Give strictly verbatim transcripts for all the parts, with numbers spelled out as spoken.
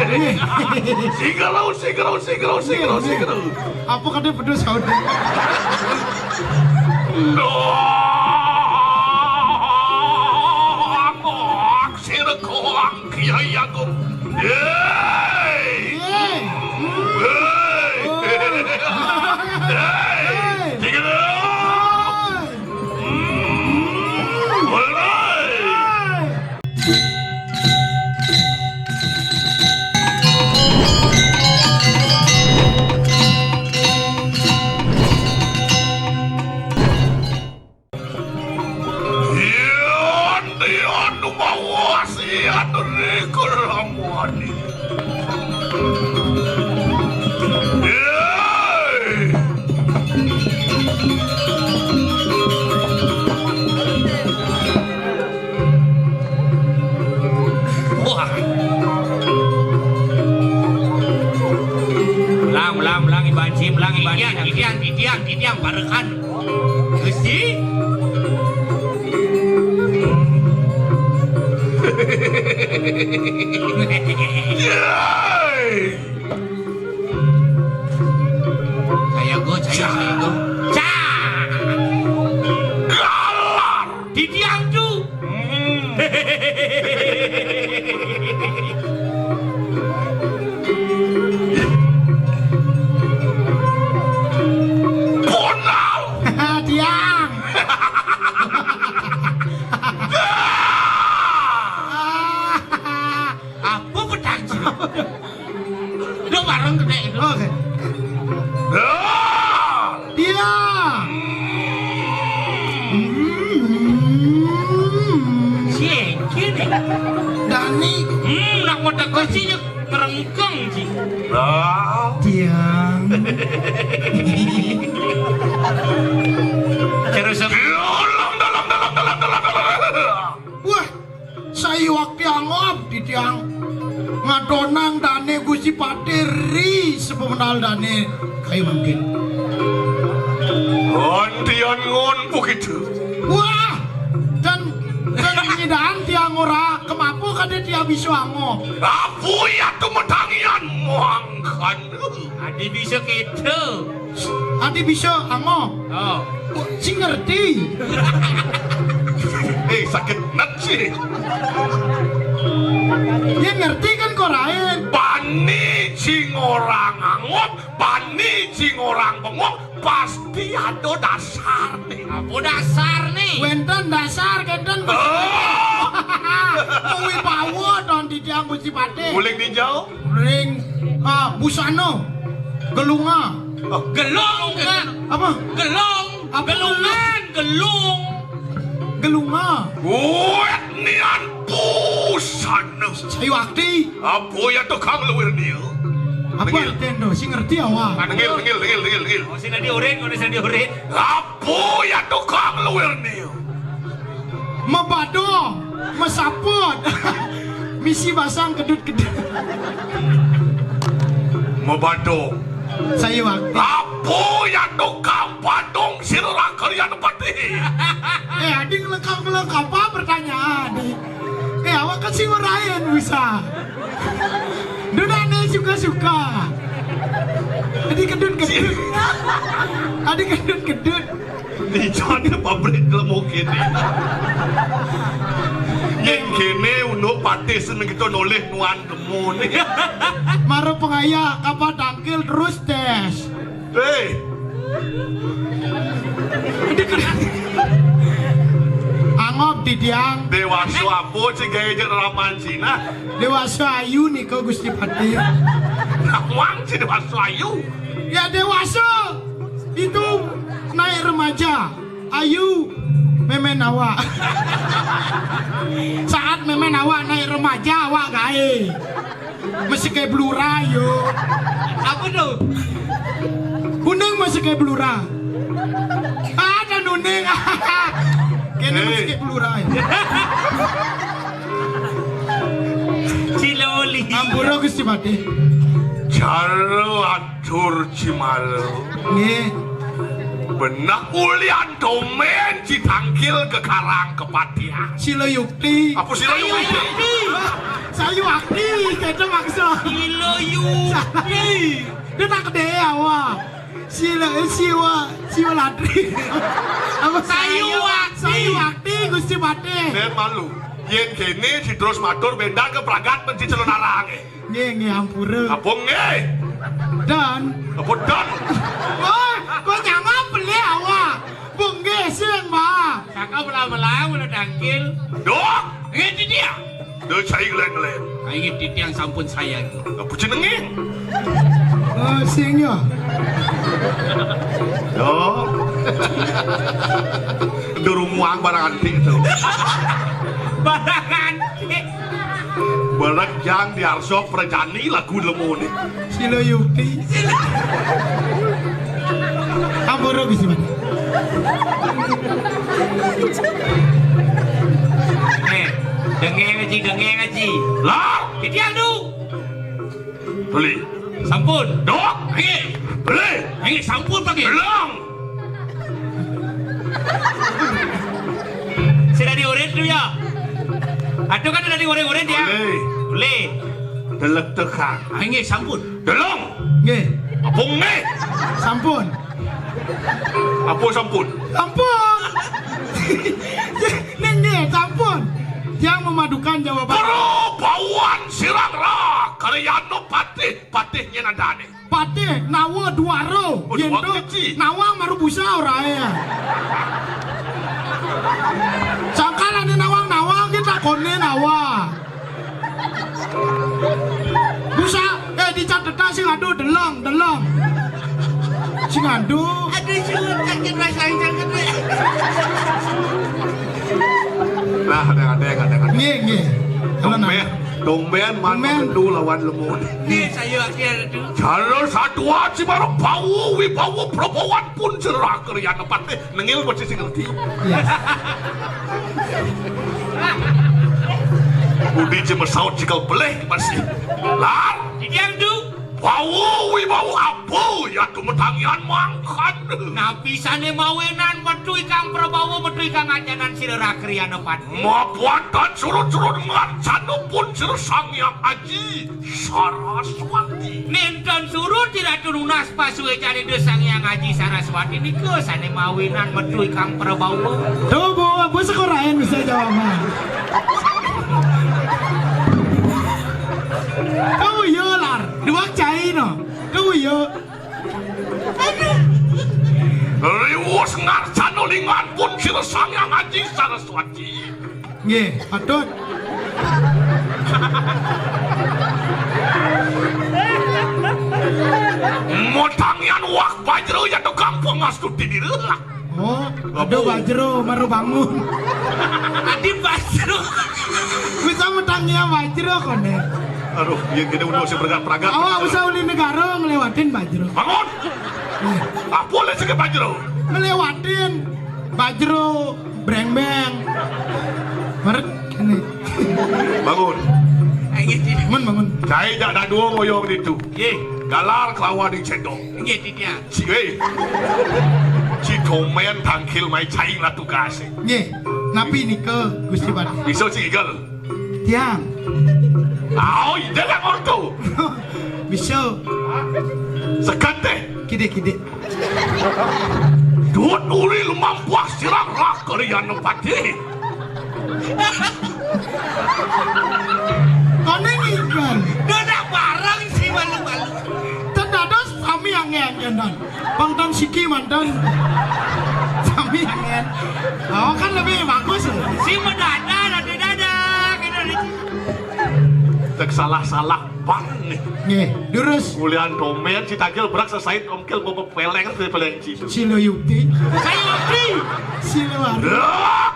Sing karo, sing karo, sing karo, sing karo, sing karo. Apa kadé pedus saudé? Ndok, sira koang Kyai Agung. Hei! Hei! Hei! Oh. Hei! Hei! Sing karo. Hei! Hmm. Hei! Yan, yan, umawasi, yan, rikul, amuani. Yeay. Wah. Ulang, ulang, ulang, Iban Sim, ulang, Iban Sim. Titiang, titiang, titiang, titiang, parekan. Gusti. Yeay. Saya go, saya go. Cah. Galar. Titiang tu. Hmm. Bonal. Tiang. Apa petang sih? Lu bareng gedé itu. Oke. Ah! Tiang. Hmm. Si Engki nih. Dani. Hmm, nak mau teko sih, ngerengkeng sih. Ah. Tiang. Terus. Dalam, dalam, dalam, dalam, dalam, dalam. Wah, saiwakti angob titiang ngadonang dané Gusti Patih ri sepemenal dané kai mangkin. Antian ngon begitu. Wah, dan, dan nyidaan tiang ora kemapa kadé tiang bisa angob. Apa ya tu metangian mangkan? Adi bisa kita. Adi bisa angob. Oh. Sing ngerti. Eh, sakit net sih. Yén ngerti kan kok lain. Bani sing orang angob, bani sing orang bengong, pasti ada dasar nih. Apa dasar nih? Wénten dasar, kénten. Oh. Kuwi bawa don titiang Gusti Patih. Guling ninjau. Ring, ah, busana. Gelunga. Oh. Gelung, kan? Apa? Gelung. Apa? Gelungan, gelung. Gelunga. Wet nian busana. Saiwakti. Apa ya tukang luwir dia? Apa artinya? Sing ngerti awak. Dengil, dengil, dengil, dengil, dengil. Oh, sing dadi urin, udah sing dadi urin. Apa ya tukang luwir dia? Mebado, mesaput. Misi basang kedut-kedut. Mebado. Saiwakti. Apa ya tukang padung sira kalian pati? Eh, adi ngelengkap-ngelengkap apa pertanyaan? Eh, awak kan sing merain bisa. Dudane suka-suka. Adi kedut-kedut. Adi kedut-kedut. Di jane pabrik lemu kene. Yen kene unduk pati seneng kita nolih nuan lemu ni. Mara pengayah kapal tangkil terus tes. Hei. Angob titiang. Dewasa apa sing gawe jek raman Cina? Dewasa ayu nika Gusti Patih. Nawang si dewasa ayu. Ya dewasa itu naik remaja. Ayu memen awak. Saat memen awak naik remaja awak gae. Mesti kayak belura yo. Apa tuh? Kuning mesti kayak belura. Ada nuning. Kene mesti kayak belura. Ciloli. Ampura Gusti Patih. Jaro atur Cimaro. Nggih. Benah ulian domen citangkil ke karang kepatihan. Sila yukti. Apa sila yukti? Sayu Akti, kéto maksud. Sila Yukti. Dia tak deh awak. Sila, eh, Siwa, Siwa Latri. Apa Sayu Akti. Sayu Akti, Gusti Patih. Nen malu. Yén kéné si terus matur béndan ka pragat mén si Calonarang, eh. Nggih, nggih, ampura. Apa nggih? Dan. Apa dan? Oh, kok nyangap pelih awak? Bung nggih sing, Pak. Cakap belah-belah, udah dangkil. Dok. Nggih, di dia. Dok, saya ngeleng-ngeleng. Ayo, titiang sampun sayang. Apa jenenge? Eh, sing ya. Dok. Durung muang barang antik itu. Barang antik. Barang yang diarso prajani lagu lemone. Sila Yukti. Ampura Gusti Patih. Eh, dengeng aji, dengeng aji. Lah, titiang du. Beli. Sampun. Dok. Nggih. Beli. Nggih, sampun pakai. Belum. Sudah diurin tu ya. Aduh kan sudah diurin-urin ya. Boleh. Boleh. Delek tekan. Ah, nggih, sampun. Delong. Nggih. Apa nggih? Sampun. Apa sampun? Sampun. Ning nggih, sampun. Yang memadukan jawaban. Prabawan sirang ra karyana patih, patih nyén andane. Patih nawa duara. Oh, yén duara tu keci. Nawang maru busa ora ya. Sangkalane nawang-nawang kita kone nawa. Busa, eh, dicatetan sing adu delong, delong. Sing adu. Aduh, suwun sakit rasanya sakit. Nah, ada, ada, ada, ada. Nggih, nggih. Kalau nang Tumben, tumben, man Tumben. Mendu lawan lemu. Nggih, saya akhir tu. Jala satua cimara bawu wibawa prabawan pun cerah karyana patih. Nengil mesti sing ngerti. Yes. Budi cuma saut cikal beleh masih. Lar. Iki yang tu. Bawa wibawa apa ya tumetangian mangkat. Napi sane mawinan metu ikang prabawa metu ikang ajanan sira rakriana pati. Mapuatan surut-surut ngarcana pun sira Sang Hyang Aji Saraswati. Nenten surut tidak tununas Pasuécaning Ida Sang Hyang Aji Saraswati nika sané mawinan metu ikang prabawa. Tuh, Bu, Bu, sekorain bisa jawaban. Tuh, iya, Lar. Dua cai, no. Tuh, iya. Riwus ngarcana lingan pun sira Sang Hyang Aji Saraswati. Nggih, patut. Motangian wah bajra ya tukang pangastuti dira. Oh, ada bajra maru bangun. Adi bajra. Bisa motangian bajra kone. Aduh, ya gini udah usah berangkat-berangkat. Awak usah uli negara ngelewatin bajra. Bangun. Apa le sing bajra? Ngelewatin bajra, brengbeng. Meret ini. Bangun. Ayo, Cik. Mun bangun. Cai jak dadua ngoyong ditu. Nggih. Galar kelawan di cedok. Nggih, Cik, ya. Ci, eh. Ci komen tangkil mai cai lah tugas. Nggih. Napi nika, Gusti Patih? Bisa ci igel. Tiang. Au, ida lah orto. Bisa. Sekat deh. Kide-kide. Duit uri lumampuh sirang rak kalian patih. Kone ngikan. Dodok bareng si malu-malu. Ten dados sami angen-angenan. Bang Tan siki mantan. Sami angen. Oh, kan lebih bagus. Si mendadak, nanti dadak. Gitu, gitu. Tek salah-salah bang nih. Nggih, durus. Kulian domen si tagil brak sesait omkil mau peleng, peleng situ. Silo Yukti. Saya Yukti. Silo Arif. Dah.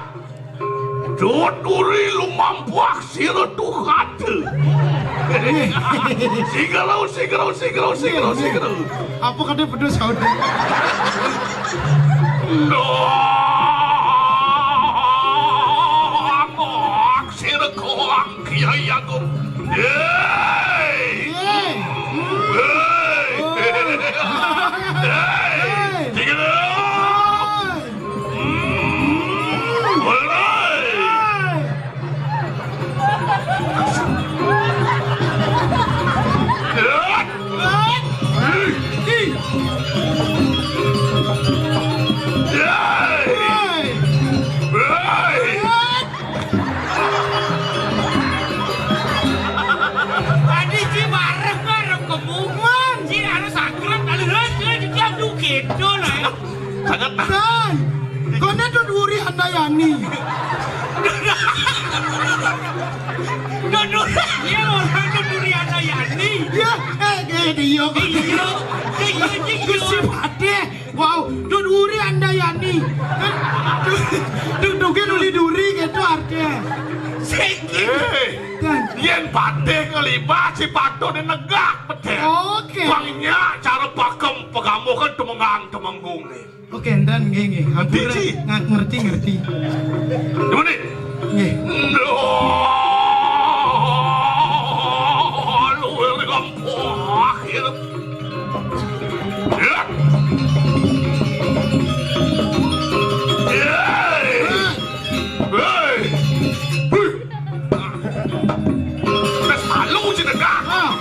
Doduri lumampuh sira tuhata. Sigero, sigero, sigero, sigero, sigero. Apa kata pedus kau tu? Dok, sira koang Kiai Agung. Hei. Hei. Hei. Hei. Sigero. Hmm. Hei. Kan, koné Duduri Handayani. Duduri, ya orang Duduri Handayani. Ya, eh, eh, dia. Iya, iya, iya, iya. Gusti Patih. Wow, Duduri Handayani. Kan, du-, du-, duké nuli duri gitu artinya. Sing. Eh, Dan. Yén patih nglibah, si patuné negak, Patih. Oké. Bang nyak cara pakem pegamuh kan Tumenggung-Tumenggung né. Oké, énten, nggih, nggih. Ngerti, Ampun, Ci? Nga-, ngerti, ngerti. Gimana? Nggih. Loh, lu yang gampang, akhir. Ya. Ya. Hei. Hei. Wis malu jenengah. Ah.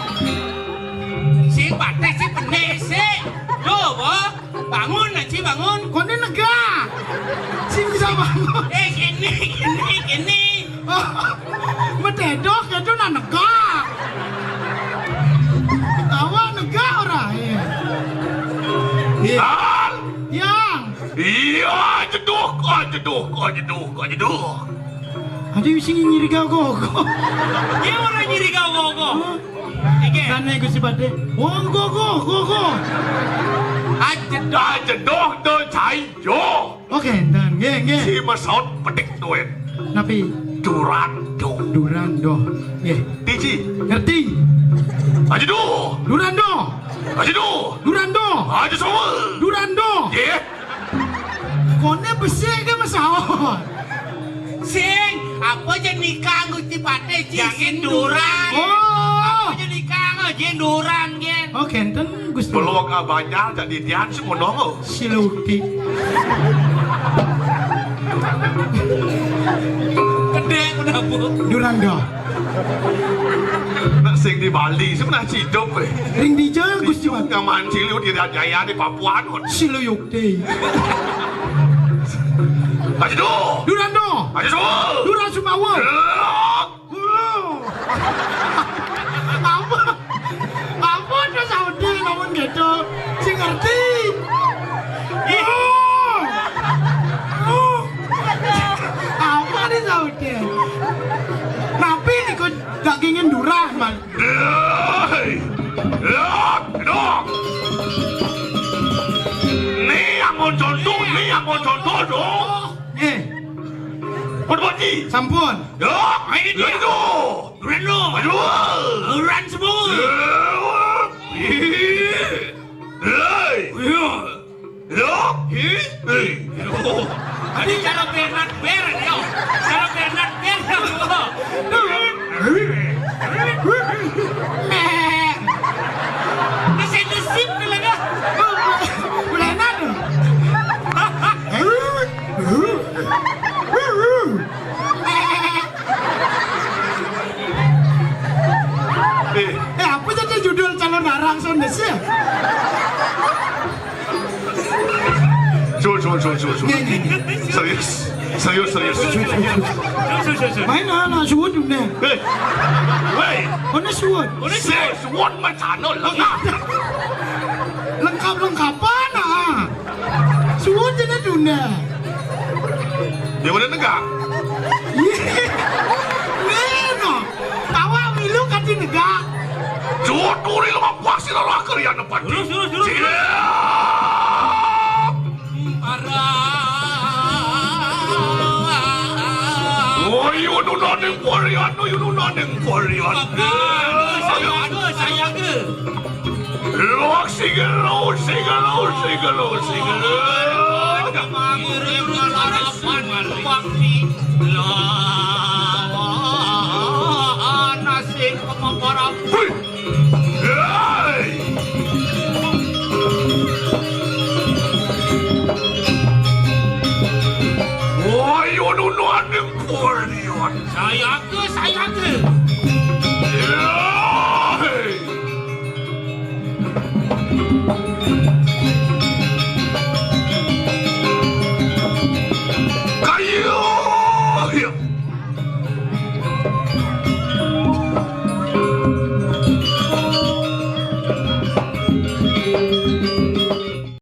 Sing batis, sing benih, sik. Lho, Bo. Bangun, Aji, bangun. Koné negak. Sing bisa bangun. Eh, kéné, kéné, kéné. Oh, medédok itu nah negak. Ketawa negak ora, eh. Iya. Yang. Iya, jeduh, kok jeduh, kok jeduh, kok jeduh. Ada sing nyirika kok. Dia orang nyirika kok. Hah? Iki. Sané Gusti Patih. Wong kok, kok, kok, kok. Ajedoh. Ajedoh to cai jo. Oké, énten. Nggih, nggih. Si mesot petik duit. Napi? Durando. Durando. Nggih. Tiji. Ngerti. Ajeduh. Durando. Ajeduh. Durando. Aja sama. Durando. Nggih. Koné besik ké mesaut. Sing, apa aja nikah Gusti Patih, Ci? Jangan duran. Oh. Apa aja nikah, Ci? Duran, gén. Oh, kénten, Gusti. Belum kabanjar jadi dian semono. Silukti. Gedé udah, Bu. Durando. Nak sing di Bali, sebenarnya hidup, eh. Ring dija, Gusti Patih. Nyaman cilu di Jaya di Papua, non. Siluyuk. Dé. Aja do. Durando. Aja do. Duran Sumawa. Lok. Apa? Apa to sauté lamun gitu? Sing ngerti. Apa nih sauté? Napi niku dagingin durah, man? Hei! Lok, lok. Ni yang mau contoh, ni yang mau contoh dong. Eh. Pun Boji. Sampun. Lok, ayo dia. Lok. Duran lo. Aduh. Duran semua. Lok. Hei. Iya. Lho? Ih? Ih. Ada cara Bernard Ber, yo. Cara Bernard Ber, yo. Nasib-nasib ka lang, ah. Bernard. Eh. Eh, apa jadi judul calon arang sound sih? Suwun, suwun, suwun, suwun, suwun. Nggih, nggih, nggih. Serius. Serius, serius. Suwun, suwun, suwun. Main anak suwun nih. Hei. Woi. Mana suwun? Sing suwun macana lengkap. Lengkap-lengkapan, ah. Suwun jeneng dunia. Ya, mana negak? Iya. Neno. Tawa milu kati negak. Joduri lemah pasti lara kerian apa? Terus, terus, terus. Siap. Para. Woi, ununaning porian, ununaning porian. Bapak, saya ke, saya ke. Luwak sigelo, sigelo, sigelo, sigelo. Ngiring lalapan bakti lawan nasib kemaparan. Hui! Hei! Woi, ununaning porian. Saya ke, saya ke. Hei! Kayu.